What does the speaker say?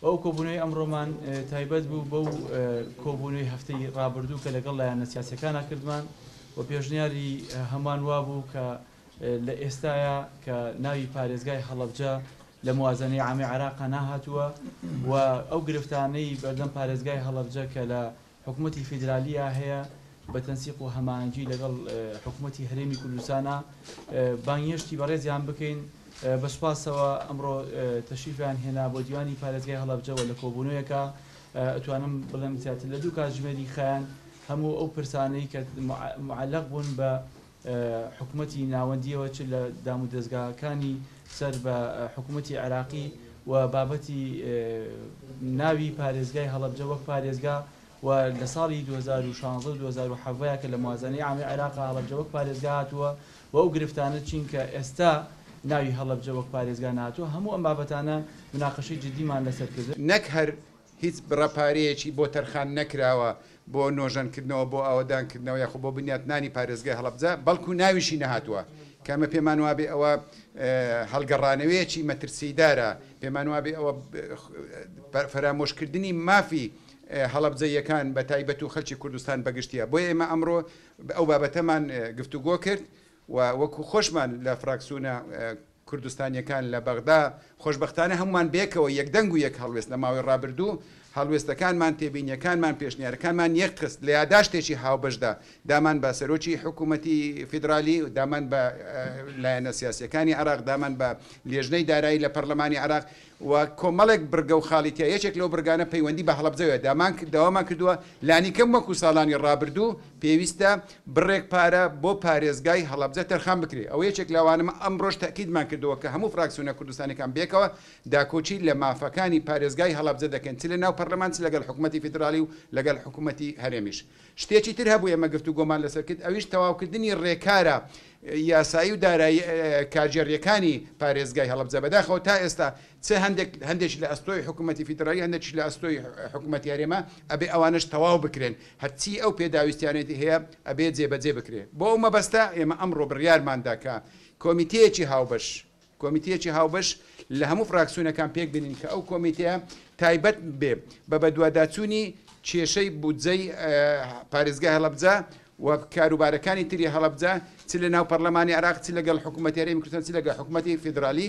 و ئەو کۆبوونەوەی ئەمڕۆمان تایبەت بوو بەو کۆبوونەوەی هەفتەی ڕابردوو کە لەگەڵ لایەنە سیاسیەکانا کردمان و پێشنیاری هەمووان وابوو کە لە ئێستایا کە ناوی پارێزگای هەڵەبجە لە موازەنەی عامی عێراقا ناهاتووە و ئەو گرفتانەی بەردەم پارێزگای هەڵەبجە کە لە حکومەتی فیدرالییا هەیە بە تەنسیق و هەماهەنگی لەگەڵ حکومەتی هەرێمی کوردستانا بانگهێشتی بەڕێزیان بکەین. بە سوپاسەوە ئەمڕۆ تەشریفیان هێنا بۆ دیوانی پارێزگای هەڵەبجە و لە کۆبوونەوەیەکا ئەتوانم بڵێم زیاتر لە دوو کاتژمێری خایاند هەموو ئەو پرسانەی کە موعەلەق بوون بە حکومەتی ناوەندییەوە چ لە دامودەزگاکانی سەر بە حکومەتی عێراقی و بابەتی ناوی پارێزگای هەڵەبجە وەک پارێزگا و لە ساڵی 2016 و 2017 کە لە موازەنەی عامی عێراق هەڵەبجە وەک پارێزگا هاتووە و ئەو گرفتانە چین کە ئێستا ناوی هەڵەبجە وەک پارێزگا نەهاتووە، هەموو ئەم بابەتانە موناقەشەی جدیمان لەسەر کردن. نەک هەر هیچ بڕە پارەیەکی بۆ تەرخان نەکراوە بۆ نۆژەنکردنەوە، بۆ ئاوەدانکردنەوە یاخۆ بۆ بنیاتنانی پارێزگای هەڵەبجە، بەڵکو ناویشی نەهاتووە، کە ئەمە پێمان وابێ ئەوە هەڵگەڕانەوەیەکی مەترسیدارە، پێمان وابێ ئەوە فەرامۆشکردنی مافی هەڵەبجەییەکان بە تایبەت و خەلکی کوردستان بە گشتیە. بۆیە ئێمە ئەمڕۆ ئەو بابەتەمان گفتوگۆ کرد و وەکو خۆشمان لە فراکسیۆنە کوردستانیەکان لە بەغدا خۆشبەختانە هەموومان بێکەوە یەکدەنگ و یەک هەڵوێست لە ماوەی ڕابردوو هەڵوێستەکانمان، تێبینیەکانمان، پێشنیارەکانمان یەکخست لە یاداشتێکی هاوبەشدا دامان بە سەرۆکی حکوومەتی فیدرالی، دامان بە لایەنە سیاسیەکانی عێراق، دامان بە لێژنەی دارایی لە پەرلەمانی عێراق و کۆمەڵێک بڕگە و خاڵی تیا، یەکێک لەو بڕگانە پەیوەندی بە هەڵەبجەوەیە، داوامان کردووە لانیکەم وەکو ساڵانی ڕابردوو پێویستە بڕێک پارە بۆ پارێزگای هەڵەبجە تەرخان بکرێت، ئەوە یەکێک لەوانەمە ئەمڕۆش تەئکیدمان کردەوە کە هەموو فراکسیۆنە کوردستانیەکان بێکەوە داکۆکی لە مافەکانی پارێزگای هەڵەبجە دەکەین چ لە ناو پەرلەمان چ لەگەڵ حکومەتی فیدراڵی و لەگەڵ حکومەتی هەرێمیش. شتێکی تر هەبوو ئێمە گفتوگۆمان لەسەر کرد ئەویش تەواوکردنی ڕێکارە یاسایی و دارایی کارگێڕییەکانی پارێزگای هەڵەبجە بەداخەوە تا ئێستا چ هەندێک هەندێکی لە ئەستۆی حکوومەتی فیدرالی هەندێکیش لە ئەستۆی حکوومەتی هەرێمە ئەبێ ئەوانەش تەواو بکرێن هەرچی ئەو پێداویستیانەی هەیە ئەبێ جێبەجێ بکرێ بۆ ئەو مەبەستە ئێمە ئەمڕۆ بڕیارماندا کە کۆمیتەیەکی هاوبەش کۆمیتەیەکی هاوبەش لە هەموو فراکسیۆنەکان پێکبێنین کە ئەو کۆمیتەیە تایبەت بێ بە بەدواداچوونی کێشەی بودجەی پارێزگای هەڵەبجە و کاروبارەکانی تری هەڵەبجە چ لە ناو پەرلەمانی عێراق چ لەگەڵ حکوومەتی هەرێمی کوردستان چ لەگەڵ حکوومەتی فیدرالی.